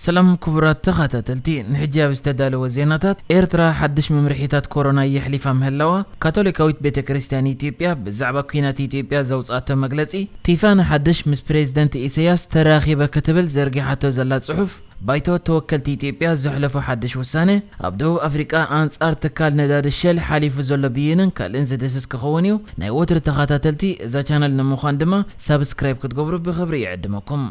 ሰላም ክቡራት ተኸታተልቲ፣ ንሕጂ ኣብ ዝተዳለወ ዜናታት፣ ኤርትራ ሓድሽ መምርሒታት ኮሮና የሕሊፋ ምህላዋ፣ ካቶሊካዊት ቤተ ክርስቲያን ኢትዮጵያ ብዛዕባ ኲናት ኢትዮጵያ ዘውፅኣቶ መግለጺ፣ ቲፋ ንሓድሽ ምስ ፕሬዝደንት ኢሳያስ ተራኺበ ክትብል ዘርጊሓቶ ዘላ ጽሑፍ፣ ባይቶ ተወከልቲ ኢትዮጵያ ዘሕለፎ ሓድሽ ውሳነ፣ ኣብ ደቡብ ኣፍሪቃ ኣንጻር ትካል ነዳዲ ሸል ሓሊፉ ዘሎ ብይንን ካልእን ዝድህስስ ክኸውን እዩ። ናይ ወትሪ ተኸታተልቲ እዛ ቻነል ንምዃን ድማ ሳብስክራይብ ክትገብሩ ብኽብሪ ይዕድመኩም።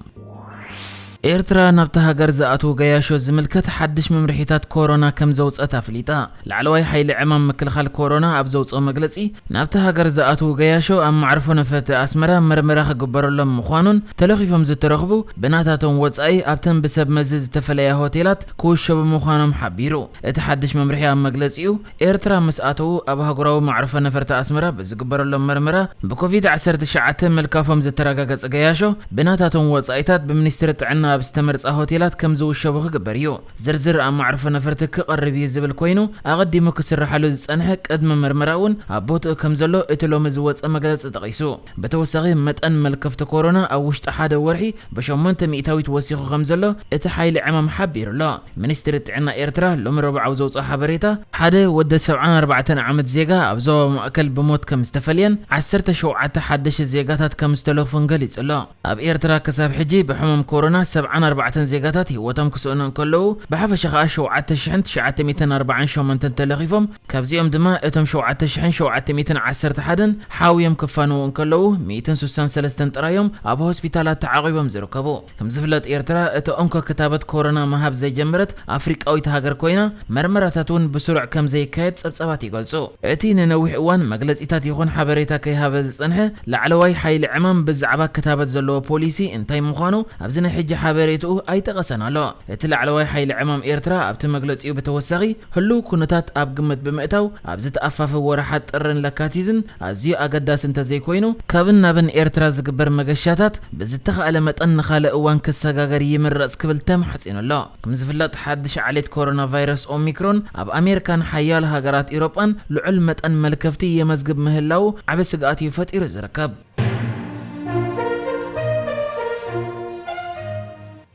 ኤርትራ ናብታ ሃገር ዝኣትዉ ገያሾ ዝምልከት ሓድሽ መምርሒታት ኮሮና ከም ዘውጸት ኣፍሊጣ። ላዕለዋይ ሓይሊ ዕማም ምክልኻል ኮሮና ኣብ ዘውጽኦ መግለጺ፣ ናብታ ሃገር ዝኣትዉ ገያሾ ኣብ መዕርፎ ነፈርቲ ኣስመራ መርመራ ክግበረሎም ምዃኑን ተለኺፎም ዝተረኽቡ ብናታቶም ወጻኢ ኣብተን ብሰብ መዚ ዝተፈለያ ሆቴላት ክውሸቡ ምዃኖም ሓቢሩ። እቲ ሓድሽ መምርሒ ኣብ መግለጺኡ፣ ኤርትራ ምስ ኣተዉ ኣብ ኣህጉራዊ መዕርፎ ነፈርቲ ኣስመራ ብዝግበረሎም መርመራ ብኮቪድ ዓሰርተ ትሽዓተ ምልካፎም ዝተረጋገጸ ገያሾ ብናታቶም ወጻኢታት ብሚኒስትሪ ጥዕና ኣብ ዝተመርጻ ሆቴላት ከም ዝውሸቡ ክግበር እዩ። ዝርዝር ኣብ መዕርፎ ነፈርቲ ክቐርብ እዩ ዝብል ኮይኑ፣ ኣቐዲሙ ክስርሓሉ ዝጸንሐ ቅድመ መርመራ እውን ኣብ ቦትኡ ከም ዘሎ እቲ ሎሚ ዝወጸ መግለጺ ጠቒሱ። ብተወሳኺ መጠን መልከፍቲ ኮሮና ኣብ ውሽጢ ሓደ ወርሒ ብሸሞንተ ሚእታዊት ወሲኹ ከም ዘሎ እቲ ሓይሊ ዕማም ሓቢሩ ኣሎ። ሚኒስትሪ ጥዕና ኤርትራ ሎሚ ረቡዕ ኣብ ዘውጽኦ ሓበሬታ፣ ሓደ ወዲ ሰብዓን ኣርባዕተን ዓመት ዜጋ ኣብ ዞባ ማእከል ብሞት ከም ዝተፈልየን ዓሰርተ ሸውዓተ ሓደሽቲ ዜጋታት ከም ዝተለኽፉን ገሊጹ ኣሎ። ኣብ ኤርትራ ክሳብ ሕጂ ብሕሙም ኮሮና ሰብዓን ኣርባዕተን ዜጋታት ህይወቶም ክስእኑ እንከለዉ፣ ብሓፈሻ ከኣ ሸውዓተ ሽሕን ትሽዓተ ሚእትን ኣርባዓን ሸሞንተን ተለኺፎም፣ ካብዚኦም ድማ እቶም ሸውዓተ ሽሕን ሸውዓተ ሚእትን ዓሰርተ ሓደን ሓውዮም ክፋነዉ እንከለዉ፣ ሚእትን ስሳን ሰለስተን ጥራዮም ኣብ ሆስፒታላት ተዓቒቦም ዝርከቡ። ከም ዝፍለጥ፣ ኤርትራ እቲ እንኮ ክታበት ኮሮና ምሃብ ዘይጀመረት ኣፍሪቃዊት ሃገር ኮይና፣ መርመራታት እውን ብስሩዕ ከም ዘይካየድ ጸብጻባት ይገልጹ። እቲ ንነዊሕ እዋን መግለጺታት ይኹን ሓበሬታ ከይሃበ ዝጸንሐ ላዕለዋይ ሓይሊ ዕማም ብዛዕባ ክታበት ዘለዎ ፖሊሲ እንታይ ምዃኑ ኣብዚ ናይ ሕጂ ሓበሬትኡ ኣይጠቐሰን ኣሎ። እቲ ላዕለዋይ ሓይሊ ዕማም ኤርትራ ኣብቲ መግለጺኡ ብተወሳኺ፣ ህሉው ኩነታት ኣብ ግምት ብምእታው፣ ኣብዚ ተኣፋፊ ወርሓት ጥርን ለካቲትን ኣዝዩ ኣገዳሲ እንተዘይኮይኑ፣ ካብን ናብን ኤርትራ ዝግበር መገሻታት ብዝተኻእለ መጠን ንኻልእ እዋን ክሰጋገር ይምረጽ ክብል ተማሕጺኑ ኣሎ። ከም ዝፍለጥ፣ ሓድሽ ዓሌት ኮሮና ቫይረስ ኦሚክሮን ኣብ ኣሜሪካን ሓያሎ ሃገራት ኢሮጳን ልዑል መጠን መልከፍቲ የመዝግብ ምህላዉ ዓቢ ስግኣት እዩ ፈጢሩ ዝርከብ።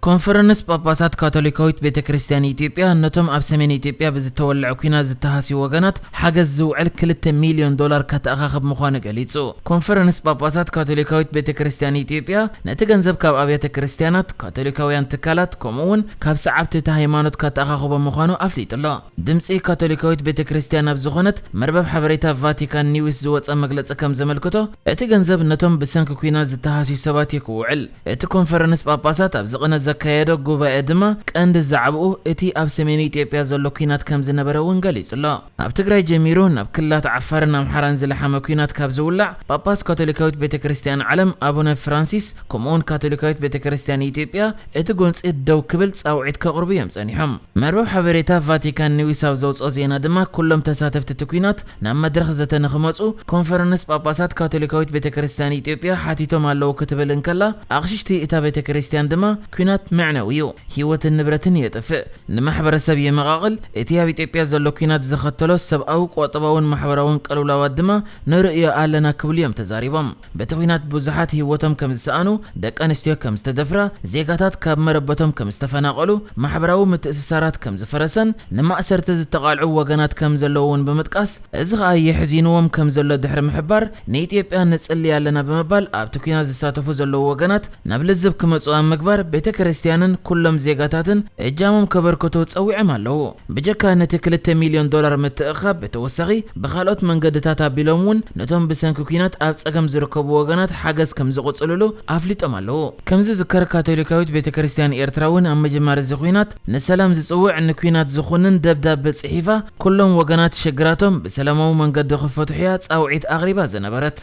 ኮንፈረንስ ጳጳሳት ካቶሊካዊት ቤተ ክርስቲያን ኢትዮጵያ ነቶም ኣብ ሰሜን ኢትዮጵያ ብዝተወልዐ ኲናት ዝተሃስዩ ወገናት ሓገዝ ዝውዕል ክልተ ሚልዮን ዶላር ከተኣኻኽብ ምዃኑ ገሊጹ። ኮንፈረንስ ጳጳሳት ካቶሊካዊት ቤተ ክርስቲያን ኢትዮጵያ ነቲ ገንዘብ ካብ ኣብያተ ክርስቲያናት፣ ካቶሊካውያን ትካላት፣ ከምኡ እውን ካብ ሰዓብቲ እቲ ሃይማኖት ከተኣኻኽቦ ምዃኑ ኣፍሊጡ ኣሎ። ድምጺ ካቶሊካዊት ቤተ ክርስቲያን ኣብ ዝኾነት መርበብ ሓበሬታ ቫቲካን ኒውስ ዝወጸ መግለጺ ከም ዘመልክቶ፣ እቲ ገንዘብ ነቶም ብሰንኪ ኲናት ዝተሃስዩ ሰባት እዩ ክውዕል። እቲ ኮንፈረንስ ጳጳሳት ኣብ ዝቕነ ዘካየዶ ጉባኤ ድማ ቀንዲ ዛዕባኡ እቲ ኣብ ሰሜን ኢትዮጵያ ዘሎ ኲናት ከም ዝነበረ እውን ገሊጹ ኣሎ። ኣብ ትግራይ ጀሚሩ ናብ ክልላት ዓፋርን ኣምሓራን ዝለሓመ ኲናት ካብ ዝውላዕ፣ ጳጳስ ካቶሊካዊት ቤተ ክርስቲያን ዓለም ኣቡነ ፍራንሲስ፣ ከምኡውን ካቶሊካዊት ቤተ ክርስቲያን ኢትዮጵያ እቲ ጎንጺ ደው ክብል ጻውዒት ከቕርቡ እዮም ጸኒሖም። መርበብ ሓበሬታ ቫቲካን ኒውስ ኣብ ዘውጽኦ ዜና ድማ፣ ኩሎም ተሳተፍቲ እቲ ኲናት ናብ መድረኽ ዘተ ንኽመጹ ኮንፈረንስ ጳጳሳት ካቶሊካዊት ቤተ ክርስቲያን ኢትዮጵያ ሓቲቶም ኣለዉ ክትብል እንከላ፣ ኣቕሽሽቲ እታ ቤተ ክርስቲያን ድማ፣ ኲናት መዕነዊ እዩ፣ ህይወትን ንብረትን የጥፍእ፣ ንማሕበረሰብ የመቓቕል፣ እቲ ኣብ ኢትዮጵያ ዘሎ ኲናት ዘኸተሎ ሰብኣዊ፣ ቁጠባውን ማሕበራውን ቅልውላዋት ድማ ንርእዮ ኣለና ክብሉ እዮም ተዛሪቦም። በቲ ኲናት ብዙሓት ህይወቶም ከም ዝሰኣኑ፣ ደቂ ኣንስትዮ ከም ዝተደፍራ፣ ዜጋታት ካብ መረበቶም ከም ዝተፈናቐሉ፣ ማሕበራዊ ምትእስሳራት ከም ዝፈረሰን ንማእሰርቲ ዝተቓልዑ ወገናት ከም ዘለዉ እውን ብምጥቃስ፣ እዚ ኸኣ የሕዚንዎም ከም ዘሎ ድሕሪ ምሕባር፣ ንኢትዮጵያ ንጽሊ ኣለና ብምባል ኣብቲ ኲናት ዝሳተፉ ዘለዉ ወገናት ናብ ልዝብ ክመጹ ኣብ ምግባር ቤተ ክርስቲያንን ኩሎም ዜጋታትን እጃሞም ከበርክቱ ጸዊዖም ኣለዉ። ብጀካ ነቲ ክልተ ሚልዮን ዶላር ምትእኽኻብ ብተወሳኺ ብኻልኦት መንገድታት ኣቢሎም እውን ነቶም ብሰንኪ ኲናት ኣብ ጸገም ዝርከቡ ወገናት ሓገዝ ከም ዝቕጽልሉ ኣፍሊጦም ኣለዉ። ከም ዝዝከር ካቶሊካዊት ቤተ ክርስቲያን ኤርትራ እውን ኣብ ምጅማር እዚ ኲናት ንሰላም ዝጽውዕ ንኲናት ዝኹንን ደብዳበ ጽሒፋ ኩሎም ወገናት ሽግራቶም ብሰላማዊ መንገዲ ክፈትሑ እያ ጻውዒት ኣቕሪባ ዝነበረት።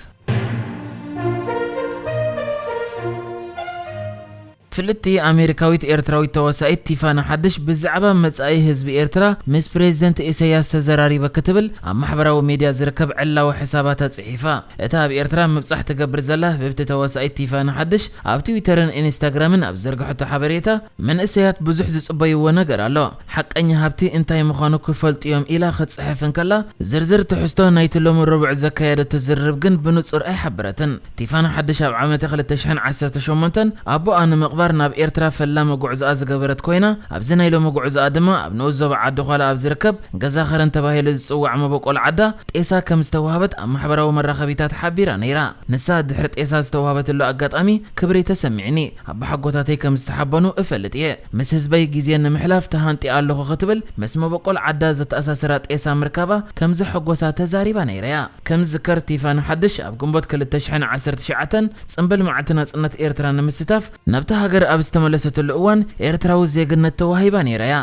ፍልጥቲ ኣሜሪካዊት ኤርትራዊት ተዋሳኢት ቲፋና ሓድሽ ብዛዕባ መጻኢ ህዝቢ ኤርትራ ምስ ፕሬዝደንት ኢሳያስ ተዘራሪበ ክትብል ኣብ ማሕበራዊ ሚድያ ዝርከብ ዕላዊ ሕሳባታ ጽሒፋ። እታ ኣብ ኤርትራ ምብጻሕ ትገብር ዘላ ህብብቲ ተዋሳኢት ቲፋና ሓድሽ ኣብ ትዊተርን ኢንስታግራምን ኣብ ዘርግሐቶ ሓበሬታ፣ መንእሰያት ብዙሕ ዝጽበይዎ ነገር ኣሎ። ሓቀኛ ሃብቲ እንታይ ምዃኑ ክፈልጡ እዮም ኢላ ክትጽሕፍ እንከላ፣ ዝርዝር ትሕዝቶ ናይቲ ሎሚ ረቡዕ ዘካየደቶ ዝርርብ ግን ብንጹር ኣይሓበረትን። ቲፋና ሓድሽ ኣብ ዓመተ ክልተ ሽሕን ዓሰርተ ሸሞንተን ኣቦኣ ንምቕባል ምሕባር ናብ ኤርትራ ፈላሚ ጉዕዞኣ ዝገበረት ኮይና፣ ኣብዚ ናይ ሎሚ ጉዕዞኣ ድማ ኣብ ንኡስ ዞባ ዓዲ ዃላ ኣብ ዝርከብ ገዛ ኸረን ተባሂሉ ዝጽዋዕ መበቆል ዓዳ ጤሳ ከም ዝተዋህበት ኣብ ማሕበራዊ መራኸቢታት ሓቢራ ነይራ። ንሳ ድሕሪ ጤሳ ዝተዋህበትሉ ኣጋጣሚ ክብሪ ተሰሚዕኒ፣ ኣባሓጎታተይ ከም ዝተሓበኑ እፈልጥ እየ። ምስ ህዝበይ ግዜ ንምሕላፍ ተሃንጢ ኣለኹ ክትብል ምስ መበቆል ዓዳ ዘተኣሳስራ ጤሳ ምርካባ ከም ዘሐጎሳ ተዛሪባ ነይራ እያ። ከም ዝዝከር ቲፋኒ ሓድሽ ኣብ ግንቦት ክልተ ሽሕን ዓሰርተ ትሽዓተን ጽምብል መዓልቲ ናጽነት ኤርትራ ንምስታፍ ናብታ ሃገር ኣብ ዝተመለሰትሉ እዋን ኤርትራዊ ዜግነት ተዋሂባ ነይራ እያ።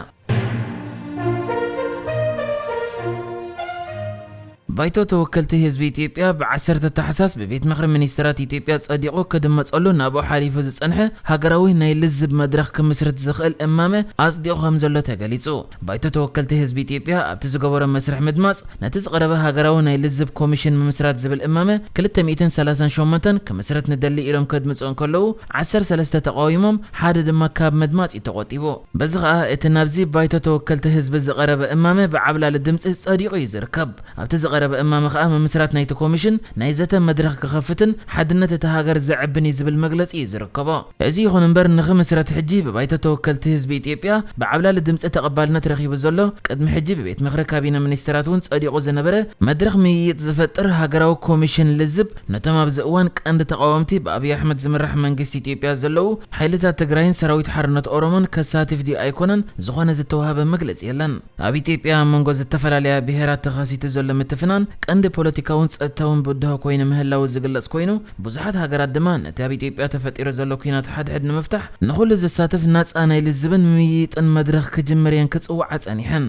ባይቶ ተወከልቲ ህዝቢ ኢትዮጵያ ብ ዓሰርተ ታሕሳስ ብቤት ምኽሪ ሚኒስትራት ኢትዮጵያ ጸዲቑ ክድመጸሉ ናብኡ ሓሊፉ ዝጸንሐ ሃገራዊ ናይ ልዝብ መድረኽ ክምስርት ዝኽእል እማመ ኣጽዲቑ ከም ዘሎ ተገሊጹ። ባይቶ ተወከልቲ ህዝቢ ኢትዮጵያ ኣብቲ ዝገበሮ መስርሕ ምድማጽ ነቲ ዝቐረበ ሃገራዊ ናይ ልዝብ ኮሚሽን ምምስራት ዝብል እማመ ክልተ ሚእትን ሰላሳን ሸሞንተን ክምስረት ንደሊ ኢሎም ከድምጹ እንከለዉ ዓሰርተ ሰለስተ ተቓዊሞም ሓደ ድማ ካብ ምድማጽ እዩ ተቖጢቡ። በዚ ኸኣ እቲ ናብዚ ባይቶ ተወከልቲ ህዝቢ ዝቐረበ እማመ ብዓብላሊ ድምጺ ጸዲቑ እዩ ዝርከብ። ኣብቲ ዝቐረበ እማመ ኸኣ ምምስራት ናይቲ ኮሚሽን ናይ ዘተ መድረኽ ክኸፍትን ሓድነት እታ ሃገር ዘዕብን እዩ ዝብል መግለጺ እዩ ዝርከቦ። እዚ ይኹን እምበር ንኽምስረት ሕጂ ብባይቶ ተወከልቲ ህዝቢ ኢትዮጵያ ብዓብላሊ ድምጺ ተቐባልነት ረኺቡ ዘሎ ቅድሚ ሕጂ ብቤት ምኽሪ ካቢነ ሚኒስትራት እውን ጸዲቑ ዝነበረ መድረኽ ምይይጥ ዝፈጥር ሃገራዊ ኮሚሽን ልዝብ ነቶም ኣብዚ እዋን ቀንዲ ተቓወምቲ ብኣብይ ኣሕመድ ዝምራሕ መንግስቲ ኢትዮጵያ ዘለዉ ሓይልታት ትግራይን ሰራዊት ሓርነት ኦሮሞን ከሳትፍ ድዩ ኣይኮነን ዝኾነ ዝተዋህበ መግለጺ የለን። ኣብ ኢትዮጵያ ኣብ መንጎ ዝተፈላለያ ብሄራት ተኸሲቱ ዘሎ ምትፍናን ቀንዲ ፖለቲካውን ጸጥታውን ብድሆ ኮይኑ ምህላዉ ዝግለጽ ኮይኑ፣ ብዙሓት ሃገራት ድማ ነቲ ኣብ ኢትዮጵያ ተፈጢሩ ዘሎ ኲናት ሓድሕድ ንምፍታሕ ንኹሉ ዘሳትፍ ናጻ ናይ ልዝብን ምይይጥን መድረኽ ክጅምር እየን ክጽውዓ ጸኒሐን።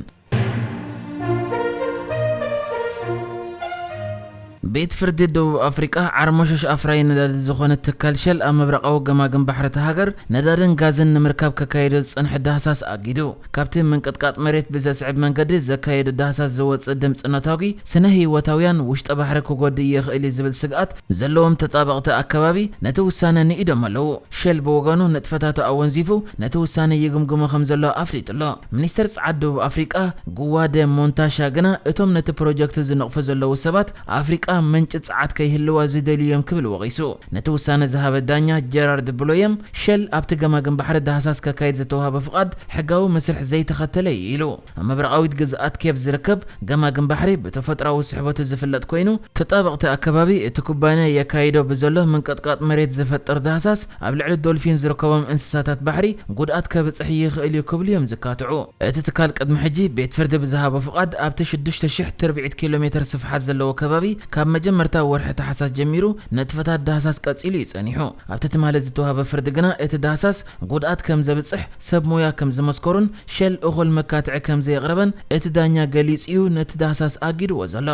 ቤት ፍርዲ ደቡብ ኣፍሪቃ ዓርሞሸሽ ኣፍራዪ ነዳዲ ዝኾነ ትካል ሸል ኣብ ምብራቓዊ ገማግም ባሕሪ እታ ሃገር ነዳድን ጋዝን ንምርካብ ከካየዶ ዝጸንሐ ዳህሳስ ኣጊዱ። ካብቲ ምንቅጥቃጥ መሬት ብዘስዕብ መንገዲ ዘካየዶ ዳህሳስ ዝወጽእ ድምጺ ነታጒ ስነ ህይወታውያን ውሽጠ ባሕሪ ክጎድእ ይኽእል እዩ ዝብል ስግኣት ዘለዎም ተጣበቕቲ ኣከባቢ ነቲ ውሳነ ንኢዶም ኣለዉ። ሸል ብወገኑ ንጥፈታቱ ኣወንዚፉ ነቲ ውሳነ ይግምግሞ ከም ዘሎ ኣፍሊጡ ኣሎ። ሚኒስተር ጸዓት ደቡብ ኣፍሪቃ ጉዋደ ሞንታሻ ግና እቶም ነቲ ፕሮጀክት ዝነቕፉ ዘለዉ ሰባት ኣፍሪቃ ምንጪ ጸዓት ከይህልዋ ዝደልዩ እዮም ክብል ወቒሱ። ነቲ ውሳነ ዝሃበ ዳኛ ጀራርድ ብሎየም ሸል ኣብቲ ገማግም ባሕሪ ዳህሳስ ከካይድ ዝተዋህበ ፍቓድ ሕጋዊ መስርሕ ዘይተኸተለ እዩ ኢሉ። ኣብ ምብራቓዊት ግዝኣት ኬፕ ዝርከብ ገማግም ባሕሪ ብተፈጥሮኣዊ ስሕበቱ ዝፍለጥ ኮይኑ ተጣበቕቲ ኣከባቢ እቲ ኩባንያ የካይዶ ብዘሎ ምንቅጥቃጥ መሬት ዝፈጥር ዳህሳስ ኣብ ልዕሊ ዶልፊን ዝርከቦም እንስሳታት ባሕሪ ጉድኣት ከብጽሕ ይኽእል እዩ ክብሉ እዮም ዝካትዑ። እቲ ትካል ቅድሚ ሕጂ ቤት ፍርዲ ብዝሃቦ ፍቓድ ኣብቲ ሽዱሽተ ሽሕ ትርብዒት ኪሎ ሜትር ስፍሓት ዘለዎ ከባቢ ካብ መጀመርታ ወርሒ ታሕሳስ ጀሚሩ ንጥፈታት ዳህሳስ ቀጺሉ እዩ ጸኒሑ። ኣብቲ ትማሊ ዝተዋህበ ፍርዲ ግና እቲ ዳህሳስ ጉድኣት ከም ዘብጽሕ ሰብ ሞያ ከም ዝመስከሩን ሸል እኹል መካትዒ ከም ዘየቕረበን እቲ ዳኛ ገሊጹ እዩ ነቲ ዳህሳስ ኣጊድዎ ዘሎ።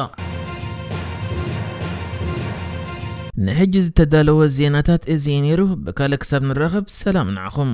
ንሕጂ ዝተዳለወ ዜናታት እዚ እዩ ነይሩ። ብካልእ ክሳብ ንራኸብ ሰላም ንዓኹም።